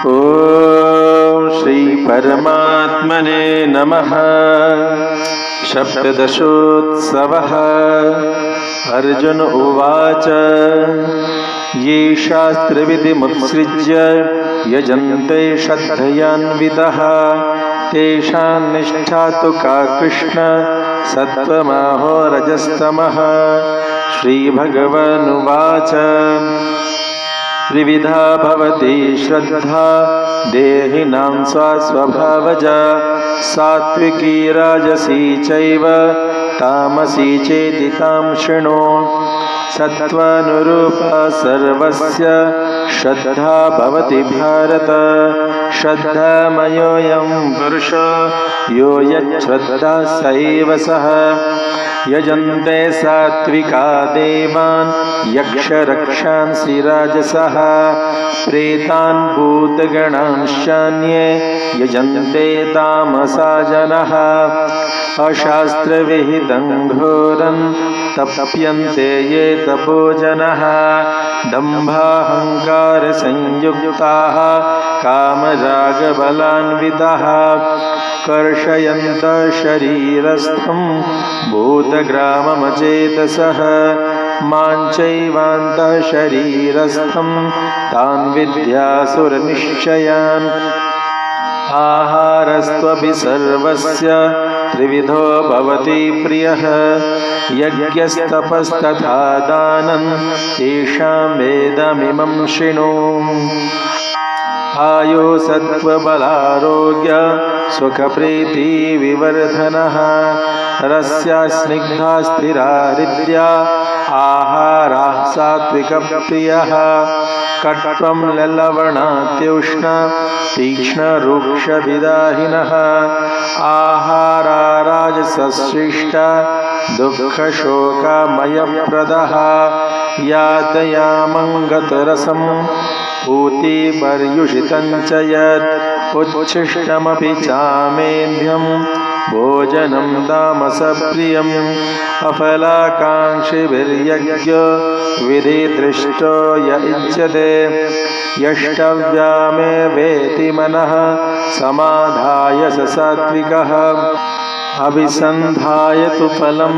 ॐ श्री परमात्मने नमः। सप्तदशोत्सवः। अर्जुन उवाच, ये शास्त्रविधिमुत्सृज्य यजन्ते श्रद्धयान्वितः तेषां निष्ठा तु का कृष्ण सत्त्वमाहो रजस्तमः। श्रीभगवानुवाच, त्रिविधा भवति श्रद्धा देहिनां सा स्वभावजा, सात्विकी राजसी चैव तामसी चेति तां शृणु। सत्त्वानुरूपा सर्वस्य श्रद्धा भवति भारत, श्रद्धामयोऽयं पुरुषो यो यच्छ्रद्धा स एव सः। यजन्ते सात्विका देवान् यक्षरक्षांसि राजसः, प्रेतान् भूतगणांश्चान्ये यजन्ते तामसा जनः। अशास्त्रविहितं घोरं तप्यन्ते ये तपो जनः, दम्भाहङ्कारसंयुक्ताः कामरागबलान्विताः, कर्षयन्तः शरीरस्थं भूतग्राममचेतसः, मां चैवान्तः शरीरस्थं तान् विद्यासुरनिश्चयान्। आहारस्त्वपि सर्वस्य त्रिविधो भवति प्रियः, यज्ञस्तपस्तथा दानं तेषां वेदमिमं शृणु। आयु सत्त्वबलारोग्य सुखप्रीतिविवर्धनः, रस्या स्निग्धा स्थिरा हृद्या आहाराः सात्विकप्रियः। कट्वं ललवणात्युष्ण तीक्ष्णरूक्षविदाहिनः, आहारा राजसशिष्टा दुःखशोकमयप्रदः। यातयामङ्गतरसं पूतिपर्युषितं च यत्, उच्छिष्टमपि चामेध्यं भोजनं तामसप्रियम्। अफलाकाङ्क्षिभिर्यज्ञो विधिदृष्टो य इच्छते, यष्टव्यामेवेति मनः समाधाय स सात्विकः। अभिसन्धाय तु फलं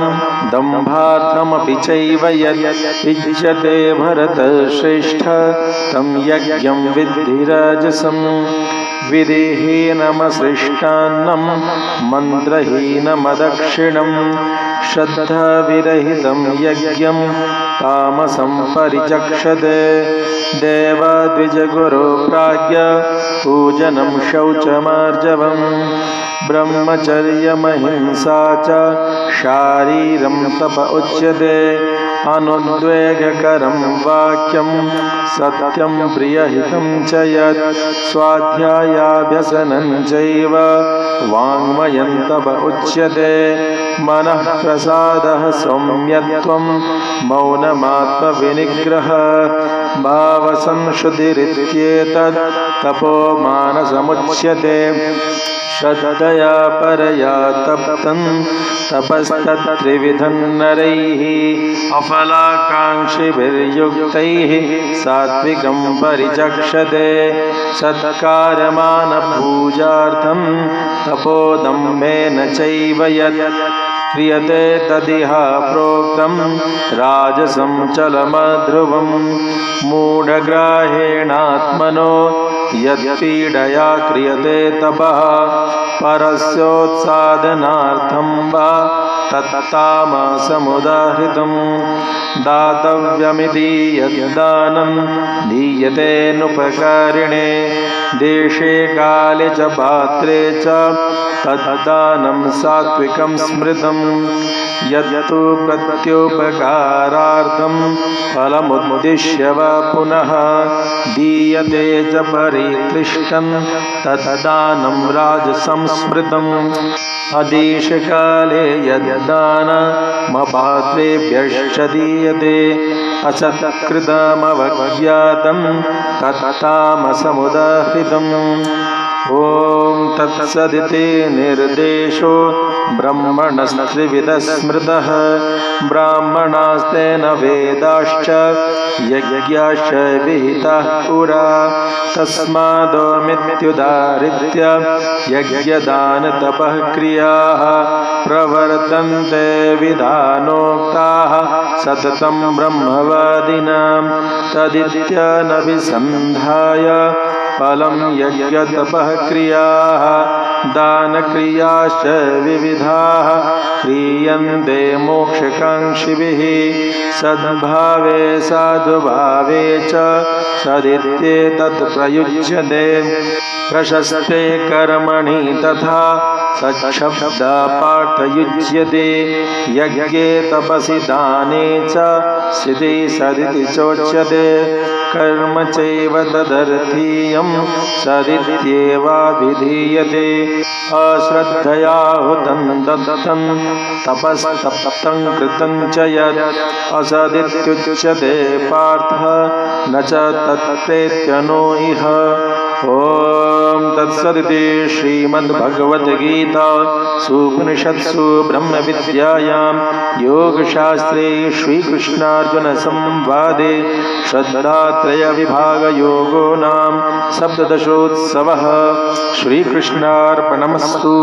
दम्भार्थमपि चैव यत् इज्यते भरतश्रेष्ठ तं यज्ञं विद्धि राजसं। विधिहीनमसृष्टान्नं मन्त्रहीनमदक्षिणं, श्रद्धाविरहितं यज्ञं तामसं परिचक्षते। देवद्विजगुरो प्राज्ञ पूजनं शौचमार्जवं, ब्रह्मचर्यमहिंसा च शारीरं तप उच्यते। अनुद्वेगकरं वाक्यं सत्यं प्रियहितं च यत्, स्वाध्यायाभ्यसनं चैव वाङ्मयं तप उच्यते। मनः प्रसादः सौम्यत्वं मौनमात्मविनिग्रहः, भावसंशुद्धिरित्येतत् तपो मानसमुच्यते। श्रद्धया परया तप्तं तपस्तत्त्रिविधं नरैः, अफलाकाङ्क्षिभिर्युक्तैः सात्विकं परिचक्षते। सत्कारमानपूजार्थं तपोदम्भेन चैव यत् क्रियते तदिह प्रोक्तं राजसं चलमध्रुवं। मूढग्राहेणात्मनो यत्पीडया क्रियते तपः, परस्योत्साधनार्थं वा तत्तामसमुदाहृतं। दातव्यमिति यद्दानं दीयतेऽनुपकारिणे, देशे काले च पात्रे च तद्दानं सात्विकं स्मृतं। यत्तु प्रत्युपकारार्थं फलमुद्दिश्य वा पुनः दीयते च परिक्लिष्टं तद्दानं राजसंस्मृतम्। अदेशकाले यद्दानमपात्रेभ्यश्च दीयते, असत्कृतमवज्ञातं तत्तामसमुदाहृतम्। ॐ तत्सदिति निर्देशो ब्रह्मणस्त्रिविधः स्मृतः। ब्राह्मणास्तेन वेदाश्च यज्ञाश्च विहिताः पुरा। तस्मादोमित्युदाहृत्य यज्ञदानतपः क्रियाः प्रवर्तन्ते विधानोक्ताः सततं ब्रह्मवादिनां। तदित्यनभिसन्धाय फलं यज्ञतपः क्रियाः दानक्रियाश्च विविधाः क्रियन्ते मोक्षकाङ्क्षिभिः। सद्भावे साधुभावे च सदित्येतत् प्रयुज्यते। प्रशस्ते कर्मणि तथा सच्छब्दः पार्थयुज्यते। यज्ञे तपसि दाने च स्थिते सदिति चोच्यते। कर्म चैव तदर्थीयं सदित्येवाभिधीयते। अश्रद्धया हुतं दत्तं तपस्तप्तं कृतं च यत् असदित्युच्यते पार्थ न च तत्प्रेत्यनो इह। ॐ तत्सदिति श्रीमद्भगवद्गीता सूपनिषत्सु ब्रह्मविद्यायां योगशास्त्रे श्रीकृष्णार्जुनसंवादे श्रद्धात्रयविभागयोगो नाम सप्तदशोत्सवः। श्रीकृष्णार्पणमस्तु।